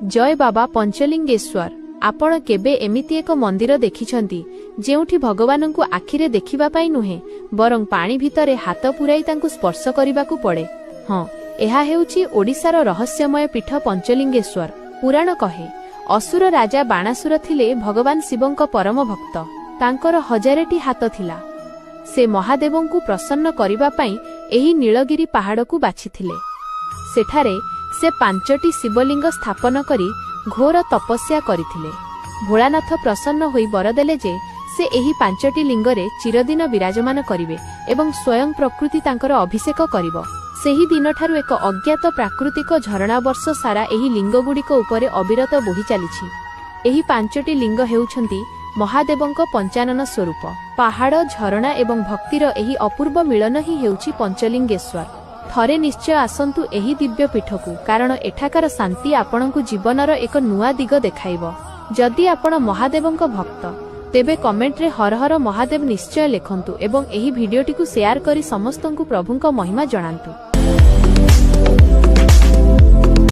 ଜୟ ବାବା ପଞ୍ଚଲିଙ୍ଗେଶ୍ୱର। ଆପଣ କେବେ ଏମିତି ଏକ ମନ୍ଦିର ଦେଖିଛନ୍ତି, ଯେଉଁଠି ଭଗବାନଙ୍କୁ ଆଖିରେ ଦେଖିବା ପାଇଁ ନୁହେଁ, ବରଂ ପାଣି ଭିତରେ ହାତ ପୁରାଇ ତାଙ୍କୁ ସ୍ପର୍ଶ କରିବାକୁ ପଡ଼େ? ହଁ, ଏହା ହେଉଛି ଓଡ଼ିଶାର ରହସ୍ୟମୟ ପୀଠ ପଞ୍ଚଲିଙ୍ଗେଶ୍ୱର। ପୁରାଣ କହେ, ଅସୁର ରାଜା ବାଣାସୁର ଥିଲେ ଭଗବାନ ଶିବଙ୍କ ପରମ ଭକ୍ତ। ତାଙ୍କର ହଜାରେଟି ହାତ ଥିଲା। ସେ ମହାଦେବଙ୍କୁ ପ୍ରସନ୍ନ କରିବା ପାଇଁ ଏହି ନୀଳଗିରି ପାହାଡ଼କୁ ବାଛିଥିଲେ। ସେଠାରେ ସେ ପାଞ୍ଚଟି ଶିବଲିଙ୍ଗ ସ୍ଥାପନ କରି ଘୋର ତପସ୍ୟା କରିଥିଲେ। ଭୋଳାନାଥ ପ୍ରସନ୍ନ ହୋଇ ବର ଦେଲେ ଯେ ସେ ଏହି ପାଞ୍ଚଟି ଲିଙ୍ଗରେ ଚିରଦିନ ବିରାଜମାନ କରିବେ ଏବଂ ସ୍ୱୟଂ ପ୍ରକୃତି ତାଙ୍କର ଅଭିଷେକ କରିବ। ସେହି ଦିନଠାରୁ ଏକ ଅଜ୍ଞାତ ପ୍ରାକୃତିକ ଝରଣା ବର୍ଷ ସାରା ଏହି ଲିଙ୍ଗଗୁଡ଼ିକ ଉପରେ ଅବିରତ ବୋହି ଚାଲିଛି। ଏହି ପାଞ୍ଚଟି ଲିଙ୍ଗ ହେଉଛନ୍ତି ମହାଦେବଙ୍କ ପଞ୍ଚାନନ ସ୍ୱରୂପ। ପାହାଡ଼, ଝରଣା ଏବଂ ଭକ୍ତିର ଏହି ଅପୂର୍ବ ମିଳନ ହିଁ ହେଉଛି ପଞ୍ଚଲିଙ୍ଗେଶ୍ୱର। ଥରେ ନିଶ୍ଚୟ ଆସନ୍ତୁ ଏହି ଦିବ୍ୟ ପୀଠକୁ, କାରଣ ଏଠାକାର ଶାନ୍ତି ଆପଣଙ୍କୁ ଜୀବନର ଏକ ନୂଆ ଦିଗ ଦେଖାଇବ। ଯଦି ଆପଣ ମହାଦେବଙ୍କ ଭକ୍ତ, ତେବେ କମେଣ୍ଟରେ ହର ହର ମହାଦେବ ନିଶ୍ଚୟ ଲେଖନ୍ତୁ ଏବଂ ଏହି ଭିଡିଓଟିକୁ ସେୟାର କରି ସମସ୍ତଙ୍କୁ ପ୍ରଭୁଙ୍କ ମହିମା ଜଣାନ୍ତୁ।